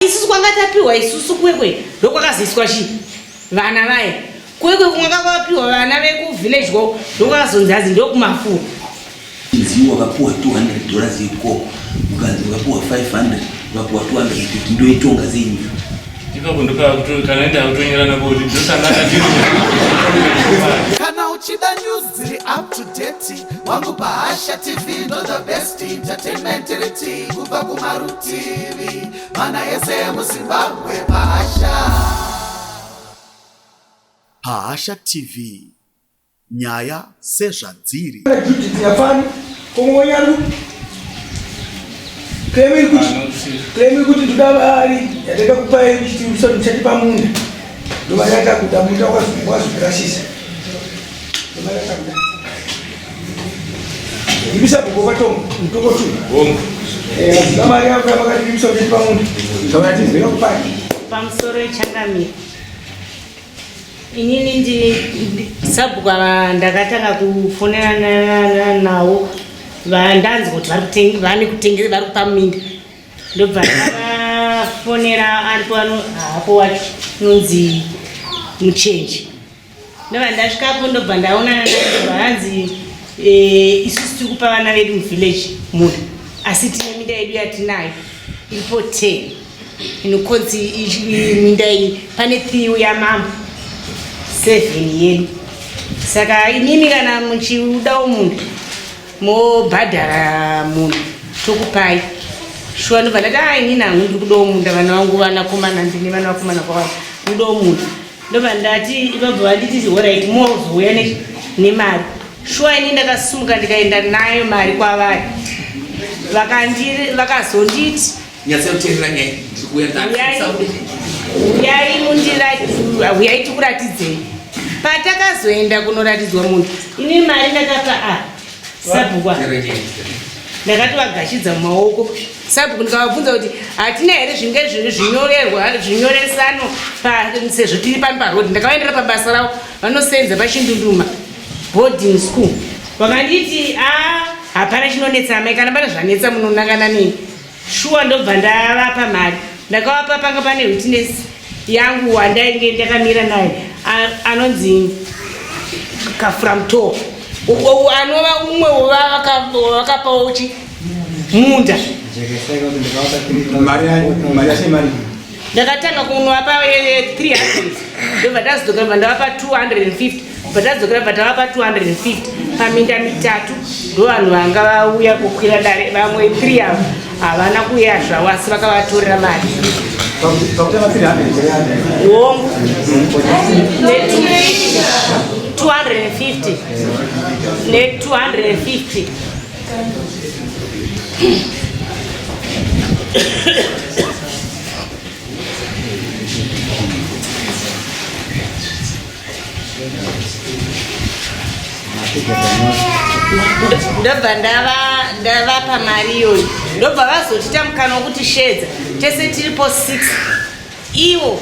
Isusu kwanga tapiwa isusu kwekwe ndokwakazoiswa chii vana vaye kwekwe kwanga kwapiwa vana vekuvillage ko ndokwakazonzi hanzi ndokumafuro. Nzi wakapuwa $200 yekoko ukanzi wakapuwa 500 ukapuwa 250 ndoitonga sei nyika. Ipapo ndopakutokana ndakutonyerana kuti ndosangana ndiri. Kana uchida news dziri up to date wangu paHasha TV ndo the best entertainment riti kubva kumarutivi mana ese emuZimbabwe paHasha. PaHasha TV nyaya sezvadziri. Judith Nyafani Kongonyaru claim kuti claim kuti ndoda mari yataka kupai kuti muchatipa munda ndomari yatakuda munda wakazvirasisa ndomari yatakuda ibisa bhuku kwatongo mutoko tu Bongo. Eh, mari yako yamakati ibisa muchatipa munda zvakatizira kupai. Pamusoro ichangamira inini ndini sabhuku ava ndakatanga kufonerana nawo vandanzwa kuti vari vane kutengesa vari kupa minda ndobva ndavafonera aripo ano hapo wacho unonzi muchenji ndobva ndasvikapo ndobva ndaonana ndobva hanzi eh, isusu tiri kupa vana vedu muvillage muna asi tine minda yedu yatinayo iripo 10 inokonzi minda iyi pane thiu yamambo 7 yedu saka imimi kana muchiudawo munhu mobhadhara munhu tokupai shuwa ndobva ndati a inini hangu ndiri kudawo munda vana vangu vanakomana ndine vana vakomana kwavana kudawo munda ndobva ndati vabva vanditi horait mozouya nemari shuwa ini ndakasumuka ndikaenda nayo mari kwavari vakazonditi Nyatsoteerera nyaya ndiri kuuya Uyai mundirati uyai tikuratidzei. Patakazoenda kunoratidzwa munhu ini mari ndakapa a sabhuku ndakatovagashidza mumaoko sabhuku ndikavabvunza kuti hatina here zvinge zvinyorerwa zvinyoresano sezvo tiri pano paroad ndakavaendera pabasa ravo vanosenza pachindunduma boarding school vakanditi a hapana chinonetsa amai kana pane zvanetsa munonangana neni Shuwa ndobva ndavapa mari ndakavapa panga pane witness yangu wandainge ndakamira naye anonzi Kafuramutowa anova umwe wavakapawo chi munda ndakatanga kunovapa 300 ndobva ndazodzoka bva ndavapa 250 bva tadzokera bva tavapa 250 paminda mitatu ndovanhu vanga vauya kukwira dare vamwe 3 avo havana kuuya zvavo asi vakavatorera mari hongu ne 250 ne 250. Ndobva ndavapa mari iyoyo ndobva vazotiita mukana wekuti shedza tese tiripo 6 ivo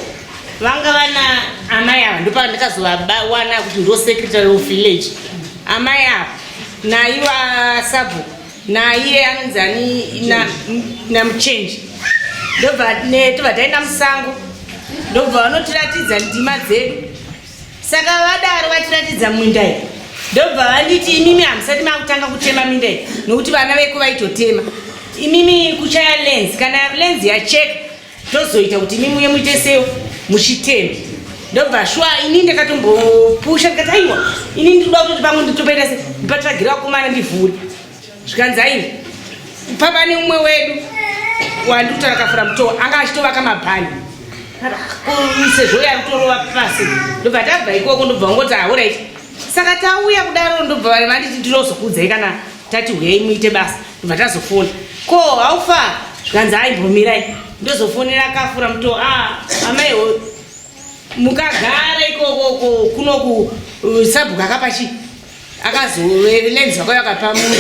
vanga vana amai ava ndopa ndakazovawana kuti ndo secretary of village amai ava naiwa sabhuku naiye anonzi ani namuchenji ndobva tobva taenda musango ndobva vanotiratidza ndima dzedu saka vadaro vatiratidza minda iyi ndobva vanditi imimi hamusati makutanga kutema minda iyi nokuti vana veko vaitotema imimi kuchaya lens kana lens yacheka tozoita kuti imi muye muite seyo muchitema ndobva shuwa ini ndakatombopusha ndikati aiwa ini ndinoda kutoti pamwe nditopaita se ndipatsvagira vakomana ndivhure zvikanzi aiwa pava neumwe wedu wandikutaura kafura mutowa anga achitovaka mabhani sezvo uyo akutorova pasi ndobva tabva ikoko ndobva ungoti ahoraiti saka tauya kudaro ndobva vari vanditi ndinozokuudzai kana tati huyai muite basa ndobva tazofona ko haufa zvikanzi aimbomirai ndozofonera akafura muto a ah, amai mukagara ikoko kunoku sabhuku akapa chii akazolenzi vakauya vakapa munhu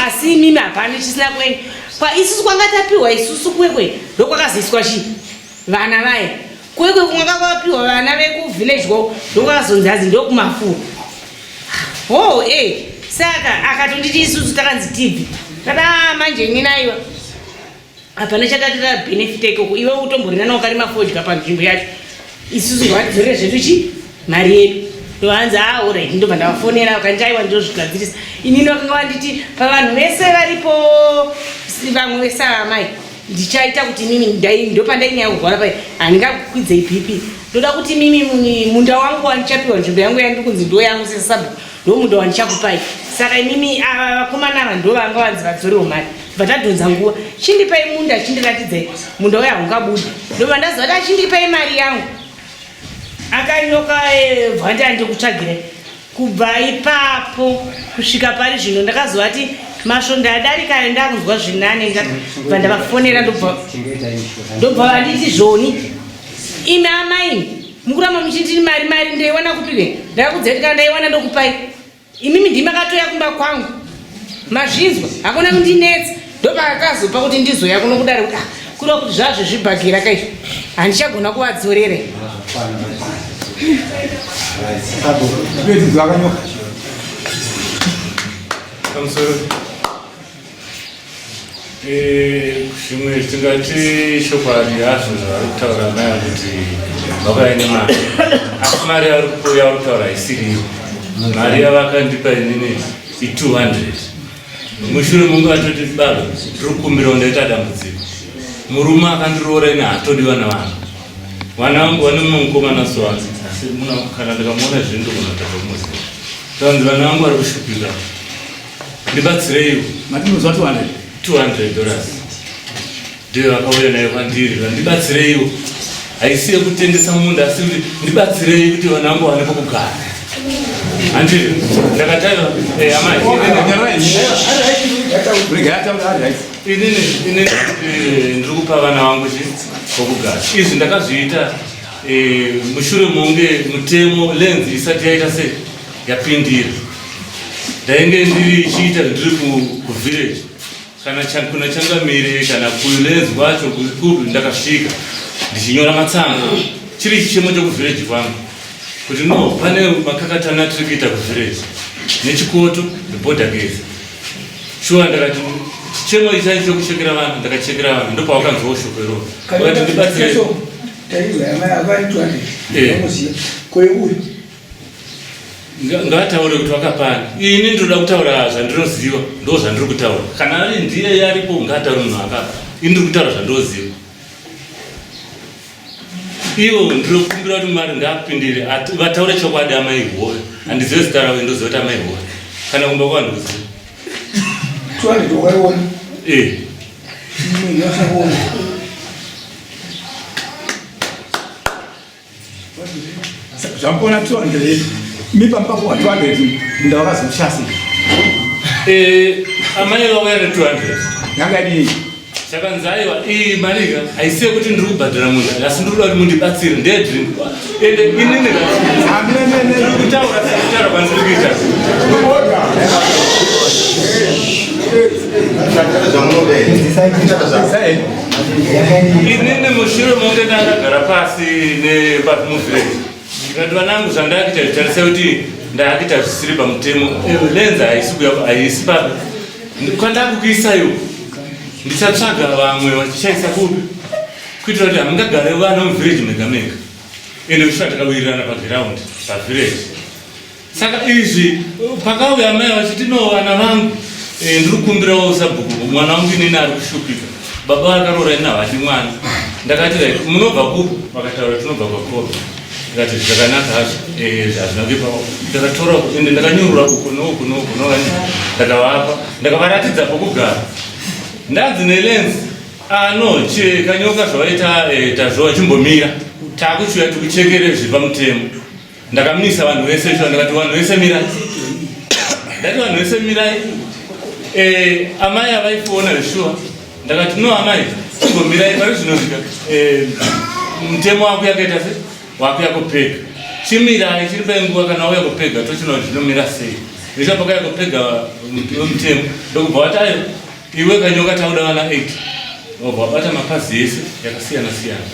asi imimi hapana chisina kuenda kwa isusu kwanga tapiwa isusu kwekwe ndokwakazoiswa chii vana vaye kwekwe kwanga kwapiwa vana vekuvillage ko ndokwakazonzi hanzi ndokumafuro ho oh, e eh, saka akatonditi isusu takanzi tibvi tata ah, manje inini aiwa. Hapana chatati tabenefita ikoko. Iwe utomborina nawakarima fodya panzvimbo yacho. Isusu ngatidzorere zvedu chi mari yedu. Ndohanzi ah alright ndobva ndavafonera vakanti aiwa ndozvigadzirisa. Inini vakanga vanditi pavanhu vese varipo vamwe vese ava amai ndichaita kuti imimi ndopandainyanya kurwara pai handingakukwidzei BP. Ndoda kuti imimi munda wangu wandichapiwa nzvimbo yangu yandiri kunzi ndo yangu sesabhuku ndomunda wandichakupai saka imimi ava vakomana ava ndo vanga vanzi vadzorewo mari bva tadhonza nguva chindipai munda chindiratidzai munda uya haungabudi ndobva ndaziva kuti achindipai mari yangu akanyoka eh, bva ndi andikutsvagirai kubva ipapo kusvika pari zvino ndakazovati masvondo adarika ayo ndakunzwa zvinane bva ndavafonera ndobva vanditi zvoni imi amaini Mukuramba muchindini mari mari ndaiwana kupi ve? Ndakakudzai kuti kana ndaiwana ndokupai. Imimi ndimi makatoya kumba kwangu. Mazvinzwa? Hakuna kundinetsa. Ndopakazopa kuti ndizoya kuno kudare kuti ah, kureva kuti zvazvo zvibhagera kaizvi. Handichagona kuvadzorera. Pamusoro. Eh, zvimwe tingati chokwadi hazvo zvavari kutaura maya kuti vakauya nemari asi mari yavari kuuya vari kutaura haisiriyo mari yavakandipa inini i200 mushure mungu atoti baba ndiri kukumbirawo ndaita dambudziko murume akandiroora ini haatodi vana vangu vana vangu vane mumwe mukomana so asi kana ndikamuona zvino ndogona kutadza kumuziva tanzi vana vangu vari kushupika Ndibatsireiwo. Matinozwa 200. 200 dollars. Ndiyo vakauya nayo kwandiri. Vandibatsireiwo. Haisi yekutengesa munda asi kuti ndibatsirei kuti vana vangu vawane pokugara. Handiri. Ndakataiva eh amai. Inini inini eh, ndiri kupa vana vangu chi pokugara. Izvi ndakazviita eh, mushure monge mutemo lens isati yaita sei yapindira ndainge ndiri chiita ndiri kuvillage kana kuna changamire kana kules kwacho kupi ndakasvika ndichinyora matsamba chiri chichemo chekuvillage kwangu kuti no pane makakatana atiri kuita kuvillage nechikoto neborder gate shuwa ndakati chichemo ichai chokuchekera vanhu ndakachekera vanhu ndopawakanzwawo shoko iroro vakati ndibatsire Ngataure kuti wakapani. Ini ndinoda kutaura zvandinoziva, ndo zvandiri kutaura. Kana ari ndiye aripo ngataure munhu akapa. Ini ndiri kutaura zvandinoziva. Ivo ndinokumbira kuti Mwari ngaapindire vataure chokwadi amai hove. Handizive zita ravo ndoziva kuti amai hove. Kana kumba kwa ndoziva. Twani wakaiona. Eh. Mimi Zvamukona 200 mipa mupapuwa 200 munda wakazoshasi. Eh, amai vauya ne 200. Yanga yadii? Saka nzaiwa iyi mari ka haisi yekuti ndiri kubhadhara munhu asi ndiri kuda kuti mundibatsire ndeye drink. Ende inini ka ndiri kutaura sekutaura kwandiri kuita. Inini mushure monge ndakagara pasi nepamuvillage ndikati vanangu zvandakuita zvitarise kuti ndakuita zvisiri pamutemo eh, lenza haisi kuya haisi papi kwandakukuisaiwo ndichatsvaga vamwe vachichaisa kupi kuitira kuti hamungagare vana muvillage mega mega ende kusvika takawirirana pagiraundi pavillage Saka izvi pakauya amai vachiti no vana vangu eh, ndiri kukumbirawo sabhuku mwana wangu inini ari kushupika baba vakaroora ini havadi mwana ndakati right munobva kupi vakataura tinobva kwakobe ndikati zvakanaka hazvo eh, hazvina kuipa ndakatora ende ndakanyurura uko nouko nouko novani ndakavapa ndakavaratidza pokugara ndanzi nelenzi ah no kanyoka zvavaita eh, tazvoa chimbomira takuchiuya tikuchekere zviri pamutemo Ndakamisa vanhu vese shuwa ndakati vanhu vese mirai. Ndati vanhu vese mirai. Eh, amai avaifona shuwa. Ndakati no amai, chimbomirai pari zvinosvika. Eh, mutemo wako yakaita se wako yakopega. Chimirai chiri painguva kana wauya kupega tochina kuti zvinomira sei. Zvicha pakauya kupega mutemo ndokubva wati ayo Iwe kanyoka tauda vana 8 wabva wabata mapazi ese yakasiyana siyana.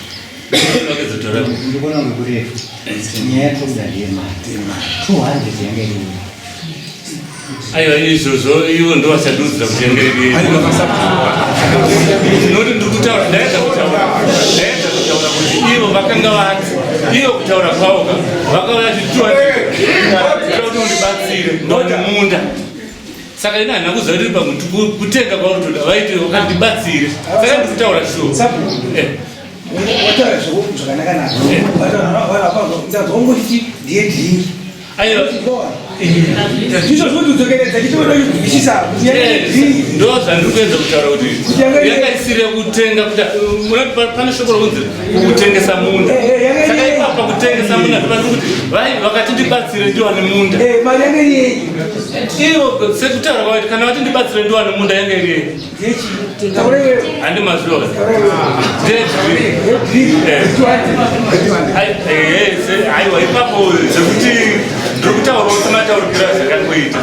Ndikuona ngekurefu nyaya yatobuda ndeyemari 200 yanga iri Aiwa izvozvo ivo ndo vachadudzira kuti yanga iri. Noti ndiri kutaura ndaedza kutaura ndaedza kutaura kuti ivo vakanga vati ivo kutaura kwavo ka vakauya chituwa kuti undibatsire ndoni munda saka ini handina kuziva kuti pamwe kutenga kwauri toda vaiti vakandibatsire saka ndiri kutaura shuwa eh. wataura zvakanaka nako vanhu ndiye dhingi ndizvo zvinotidzokeredza chitoda ndo zvandiri kuedza kutaura kuti yanga isiri yekutenga kuti pane shoko rokunzi kutengesa munda eh, eh, saka ipapa kutengesa munda ndopati kuti vakati ndibatsire ndiwane munda ivo sekutaura kwavaiti kana vati ndibatsire ndiwane munda yanga iri handi mazviona aiwa ipapo zvekuti ndiri kutaurawo semataurikiro azvakangoita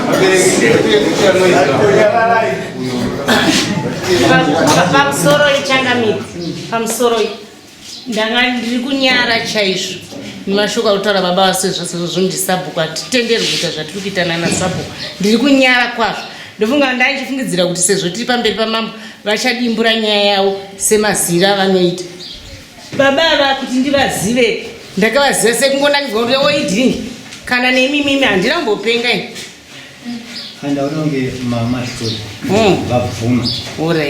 pamusoro ichangamidzi pamusoro Ndanga ndiri kunyara chaizvo nemashoko ari kutaura baba vasezvo sezvo zvondisabhuku hatitenderwi kuita zvatiri kuita nana sabhuku ndiri kunyara kwazvo ndofunga ndaichifungidzira kuti sezvo tiri pamberi pamambo vachadimbura nyaya yavo semazira avanoita baba ava kuti ndivazive ndakavaziva sekungonakidzwa kuti oidringi kana nemimimi handina kumbopenga ini Kana unonge mama story hmm. vabvuma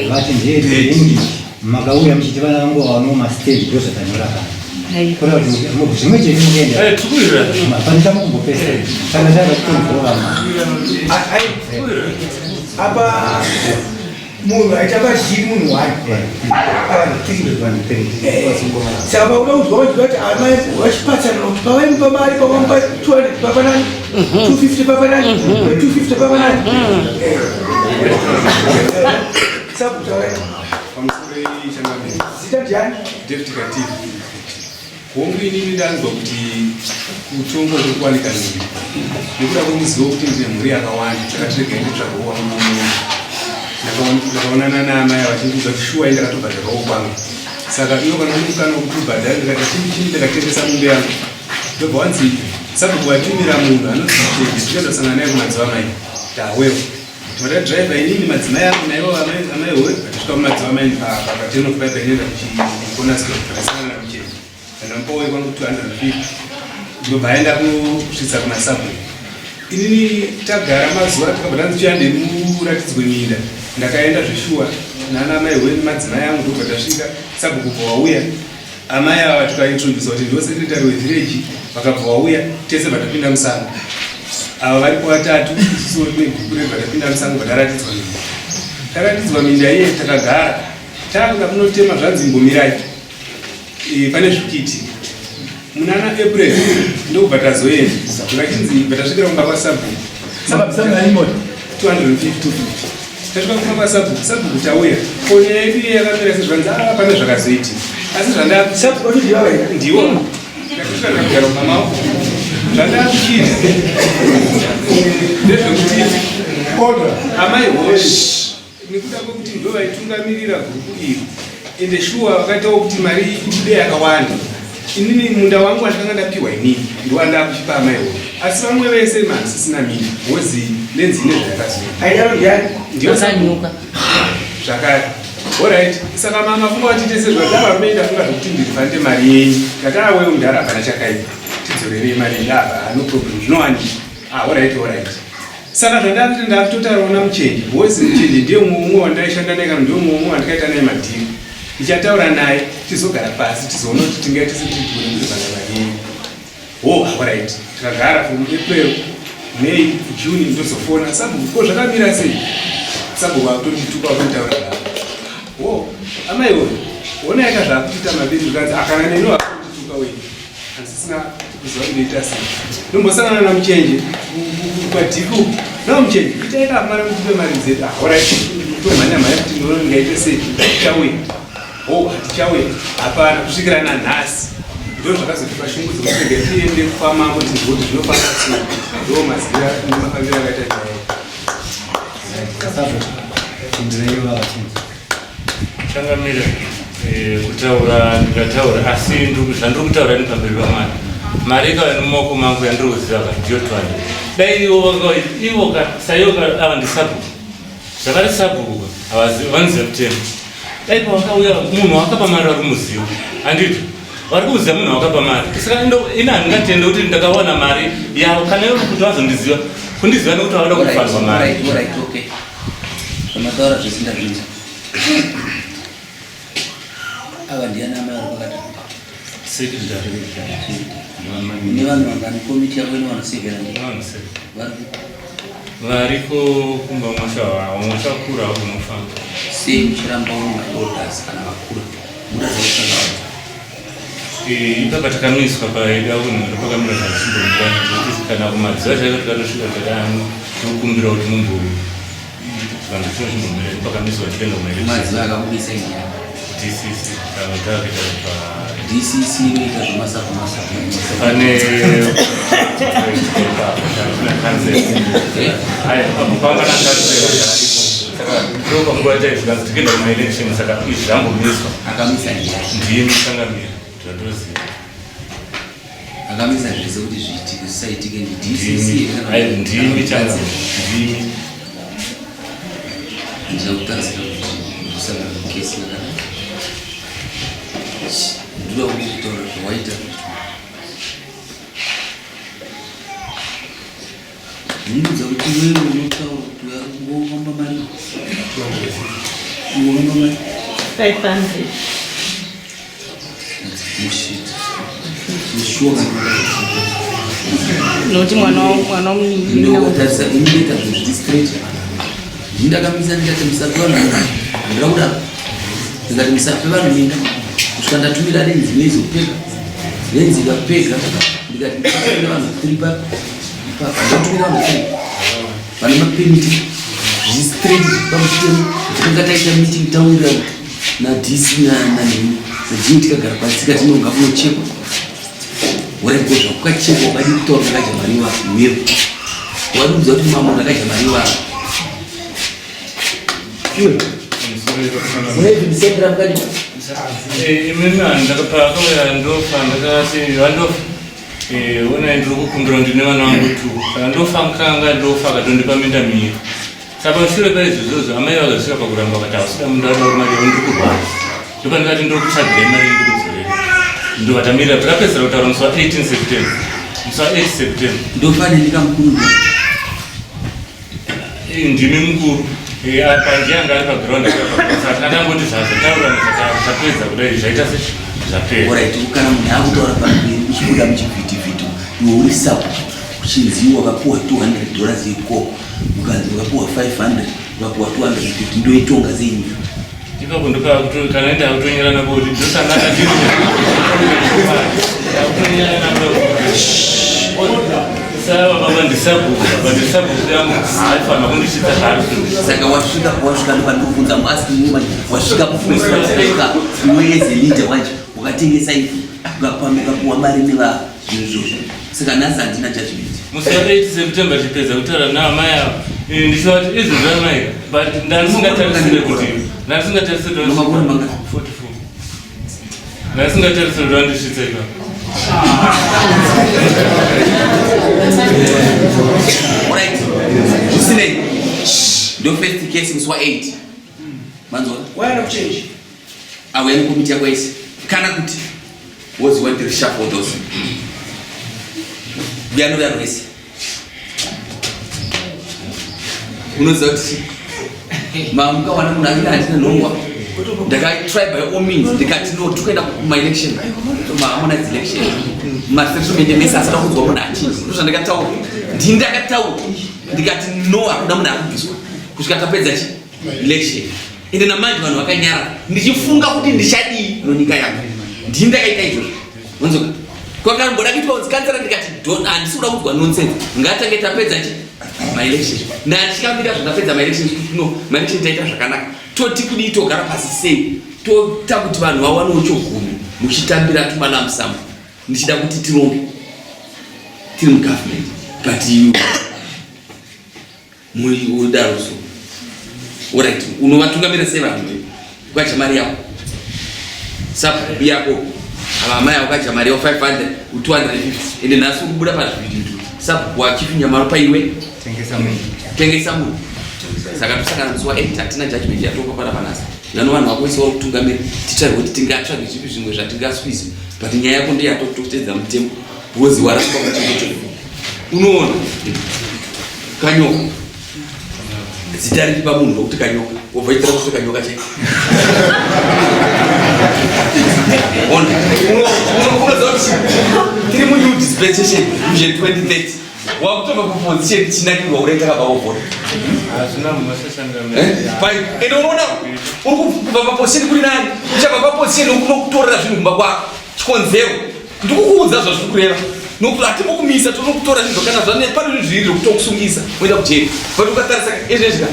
vati ndiye drink makauya muchiti vana vangu vaonawo mastand ndozvatanyora kana kureva kuti zvimwe chete mukuenda eh, pane chamukumbopesa kana chavachitonzova apa munhu aita vazhinji munhu one vanhu three saka pakuda kuzwa vanhu vati amai vachipatsana kuti pavaimupa mari pavamupa 200 papanani 250 papanani 250 papanani sabutaura zita ndiani David Kativi Hongu inini ndanzwa kuti kutongwa kuri kuwanika nyika nekuda kwemuzivo wekuti ndine mhuri yakawanda saka tiregai nditsvagewo wangu mumwe ndakaonana naamai vachindiudza kuti shuwa indakatobhadharawo kwangu saka ivo kana une mukana wekuti ubhadhare ndikati chii chii ndakatengesa mombe yangu ndobva wanzi sabhuku vatumira munhu anonzi muchenje tichaendosangana naye kumadziva mai tawewo Tinoda driver inini madzimai angu naivo amai hoi vatisvika mumadziva mai pateno kupai painoenda kuchikona store takasangana namucheni ndamupa woi kwangu 250 ndobva aenda kusvitsa kuna subway inini tagara mazuva takabva tanzi chiande muratidzwe minda ndakaenda zveshuwa nana amai hoi nemadzimai angu ndobva tasvika sabhuku kubva wauya Amai ava tikaintrodusa kuti ndivo secretary wevillage vakabva vauya tese vatapinda musango. Ava varipo vatatu isusu tine gupu redu vatapinda musango vataratidzwa minda. Taratidzwa minda iye takagara takuda kunotema zvanzi imbomirai e, pane zvikiti munana April ndokubva tazoenda zvakachinzi bva tasvikira kumba kwasabhuku 250 Tasvika kumba kwasabhuku, sabhuku tauya. Ko nyaya yedu iye yakamira sezvanzi ah pane zvakazoitika. Asi zvanda sabhuku ndiwo ndiwo. Ndakasvika ndakagara kumba mavo. Zvandakuchita ndezvekuti order amai hori nekuda kwekuti ndo vaitungamirira gurupu iri ende shuwa vakaitawo kuti mari ibude yakawanda inini munda wangu wandakanga ndapiwa inini ndowandakuchipa amai hori asi vamwe vese masisina minda wozi lenzi ine zvayakazoiandiyosanyuka zvakare orit saka mama funga vachiite sezvadava varume ndafunga zvekuti ndirifande mari yenyu ndati awewo mudhara hapana chakaipa tidzorerei mari yenyu apa no problem zvinowanika ah orit orit saka zvandakuti ndakutotaurawo namuchenje because muchenje ndiye umwe umwe wandaishanda naye kana ndiye umwe umwe wandikaita naye madhiri ndichataura naye tizogara pasi tizoona kuti tingaite sekuti tigone kurivhanda mari yenyu Oh, alright. Takagara from April, May, June ndozofona. Sabhuku ko zvakamira sei? Sabhuku vakutondituka vakunitaura navo. Oh, amai woye. Ona yaka zvakutiita mabiri zvikanzi akana neni vakutituka wei. Handisina kuziva kuti ndoita sei. Ndombosangana naMuchenje kwadhiku. No Muchenje, itai kamari mutipe mari dzedu. Ah, alright. Tomhanya mhanya kuti ndinoona ndingaite sei. Chauya. Oh, hatichauya hapana kusvikira nanhasi ndo zvakazotipa shungu dzekuti rega tiende kwamambo tinzwe kuti zvinofamba sei ndo mazira nemafambiro akaita nyaya Changamire, eh, kutaura ndingataura asi zvandiri kutaura ini pamberi pamwari mari ikauya nemumaoko mangu yandiri kuziva ka ndiyo 200 dai ivo vanga ivo ka saivo ka ava ndisabhuku zvavari sabhuku ka havazivi vanoziva mutemo. Dai pawakauya munhu wakapa mari vari kumuziva handiti vari kumuziva munhu wakapa mari saka ini handingatende kuti ndakawana mari yavo kana ivo kuti vazondiziva kundiziva nekuti vavada kufanirwa mari. Zvamataura zvese ndazvinzwa. Ava ndiani amai vari pakati? Secretary. Nevanhu vangani komiti yako ine vanhu seven? Vanhu seven. Vari Variko kumba mwasha wavo, mwasha wakura unofamba. Sei muchiramba uri maelders kana vakura? Muratidza kutsvaga vanhu. Eh, ipapa takamiswa paida kunhu pakamira zvasimbomira nekuti kana kumadziva chaiko tikatosvika takani tokumbira kuti mumbo vanhu tinochimbomira pakamiswa tichienda kumaelection. Madziva akabudisa inyaya. DCC kana takaita pa DCC inoita zvemasapo masapo. Pane panguva yaitaizvikanzi tikuenda kumaelection saka izvi zvambomiswa. Akamisa ndiani? Ndiye mutangamiri zvatoziva. Akamisa zvese kuti zviitike zvisaitike ndi DCC. Ndimi changamire. Ndimi. Ndinoda kutarisira kuti kusangana kesi yakadai. Ndinoda kuti kutaura zvawaita. Ndinoudza kuti iwewe unotaura kuti wofamba mari. Wofamba mari. 500. That's bullshit. Sure. Nokuti mwana mwana munini. Ndokutarisa inoita zvinhu zviri straight. Ndakamisa ndikati musape vanhu minda. Handina kudaro. Ndikati musape vanhu minda. Kusvika ndatumira renzi neizopeka. Renzi ikapeka. Ndikati ndatumira vanhu three pa ipapa. Ndatumira vanhu three. Vane mapemiti. Zviri straight pamutemo. Tinenge taita meeting tawirirana naDC nanhemu. Najini tikagara pasi tikati no ngakunochekwa. Urego zvakukachekwa wakadii kutaura ndakadya mari iwapo iwewe. Wadiudza kuti mambo ndakadya mari iwapo. Iwe. Unoibvisendera mukati. Eh, imimi ndakapakauya ndofa ndakati vandofa eh, ona ndiri kukumbira ndine vana vangu tu saka ndofa mukanga ndofa akatondipa minda miri Saka pashure paizvozvozvo amai vakazosvika pakuramba vakati hausida munda wada mari yavo ndiri kurwara. Ndopandikati ndiri kutsvagirai mari ndikudzorera. Ndovatamirira takapedzisira kutaura musi wa 18 September. Musi wa 8 September. Ndofane ndikamukuru. Eh, ndimi mukuru. Eh, apa ndiye anga ari paground saka tangoti zvazotaura zvapedza kudai zvaita se zvapera. Alright, kana munhu akutaura pamberi uchibuda muchivhitivhiti iwe uri sapo uchinzi wakapuwa 200 dollars yekoko ukanzi ukapuwa 500 ukapuwa 250 ndoitonga sei nyika ipapo ndopakuto kana enda kutonyerana kuti ndosangana ndiri kutonyerana sava baba ndisabhuku baba ndisabhuku yangu haifanira kundisvitsa zvaari saka wasvika wasvika ndopandikubvunza muasking manje wasvika kufundiswa iwe as a leader manje ukatengesa ivhu ukapuwa mari neva zvinhu izvozvo saka nhasi handina judgment musi wa 8 september chipedza kutaura naamai ava eh, ndichivati izvozvo amai but ndandisingatarisire kuti ndandisingatarisire kuti 44 ndandisingatarisire kuti vandisvitsa ipapo Alright. Zvisinei. Ndo first case musi wa 8. Manzwa? Waya kuchange. Auya nekomiti yako yese. Kana kuti was want to reshuffle those. Uya rwese. Unoziva kuti mamuka wana munhu akina handina nhongwa. Ndakatry by all means ndikati no tikuenda kumaelection maharmonized election masettlement mese asada kunzwa munhu achinzi ndozvandakataura ndini ndakataura ndikati no hakuna munhu akubviswa kusvika tapedza chi election ende namanje vanhu vakanyara ndichifunga kuti ndichadii nonyika yangu ndini ndakaita izvozvo unzoka kwakamboda kuitwa kunzi kansera ndikati handisi kuda kunzwa nonsense ngatange tapedza chi maelection ndachikambira zvandapedza maelection kuti no maelection taita zvakanaka toti kudii togara pasi sei toita kuti vanhu vawanewo chogumi muchitambira tumalamsamu ndichida kuti tironge tiri mugovernment but you Muri udaro so. Alright, unovatungamira sei vanhu ukadya mari yako? Sub yako ava amai avo ukadya mari yako 500 250 ende nhasi uri kubuda pazvivhidhivhidhi sub wachief nyamaro paiwe tengesa munhu tengesa munhu saka tosangana musi wa 8 hatina judgment yatopa pana panasi. Nano vanhu vako vese vari kutungamira titsvage kuti tingatsvage zvipi zvimwe zvatingaswize but nyaya yako ndeyatokutotedza mutemo because waramba kuti unoona kanyoka zita riri pamunhu rokuti kanyoka wobva itira kuti kanyoka chete unoziva kuti tiri munew dispensation vision 2030 wakutobva kuposition chinakirwa kudai takabva kuvhota eh? ende unoona uri kubva paposition kuri nani uchabva paposition unokutorera zvinhu kumba kwako chikonzero ndikukuudza zvazviri kureva nokuti hatimbokumisa tonokutora zvinhu kana zvane pane zvinhu zviri zvekutokusungisa woenda kujeri but ukatarisa izvezvi ka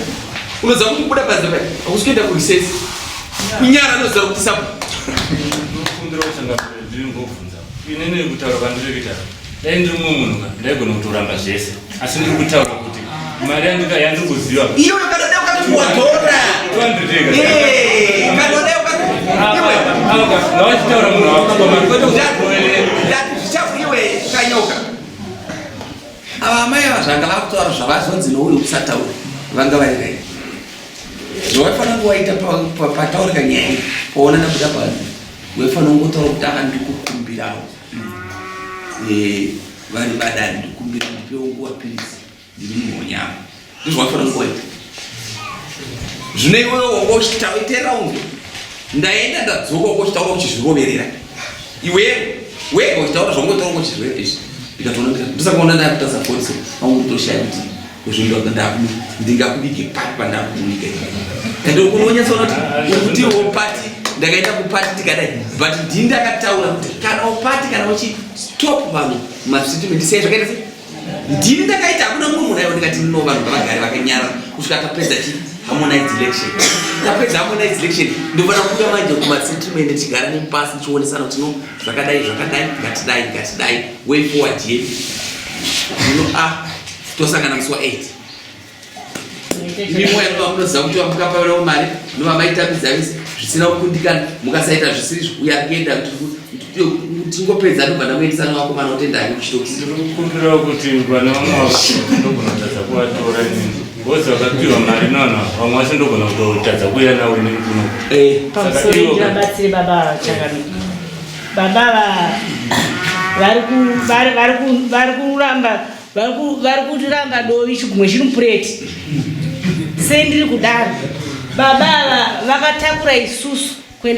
unoziva kuti kubuda panze paya hakusi kuenda kurisesi kunyara noziva kuti sabu inini kutaura kwandiri kuita dai ndiri mumwe munhu ka ndaigona kutoramba zvese asi ndiri kutaura kuti mari yandika yandiri kuziva iyoyo kana dai ukati wadhora kana dai ukati iwe ngavachitaura munhu wakaba mari kwete ndati zvichakuiwe kanyoka ava amai ava zvanga vakutaura zvavazonzi nouyo kusataura vanga vari right zvawaifanira kunge waita pataurika nyaya iyi paona ndabuda panze waifanira kungotaura kuti ava ndikukumbirawo eh, vari vadari ndikumbira ndipewo nguva piritsi ndiri muhonyama ndizvo wafanira kungoita zvino iwewe wanga uchitaita raundi ndaenda ndadzoka wanga uchitaura uchizviroverera iwewe wega uchitaura zvaungotaura uchizviroverera izvi ndikatoona ndisakaona ndakutasa foniso pangu kutoshaya kuti ndingakuvige papi pandakuviga and unonyatsoona kuti kuti upati ndakaenda kupati tikadai but ndini ndakataura kuti kana upati kana uchi stop vanhu masettlement sei zvakaita sei ndini ndakaita hakuna mumwe munhu aiwa ndikati no vanhu ngavagare vakanyara kusvika tapedza chi harmonized election tapedza harmonized election ndofana kubuda manje kumasettlement tichigara nemupasi tichionesana kuti no zvakadai zvakadai ngatidai ngatidai way forward yedu no ah tosangana musi wa 8 imi moya nova munoziva kuti vamukapavirawo mari nova maitambidza vese zvisina kukundikana mukasaita zvisiri izvo uye ari kuenda tingopedza ndobva ndamuendesa nevakomana otenda hake kuchitokisi ndinokumbirawo kuti vana vamwe ndogona kutadza kuvatora inini bcoz vakapiwa mari nana vamwe vacho ndogona kutotadza kuuya navo inini kuno eh. pamusoro ndivabatsire baba chakamira baba vari kuramba vari kutiramba dovi chigumwe chiri mupureti sei ndiri kudaro baba ava vakatakura isusu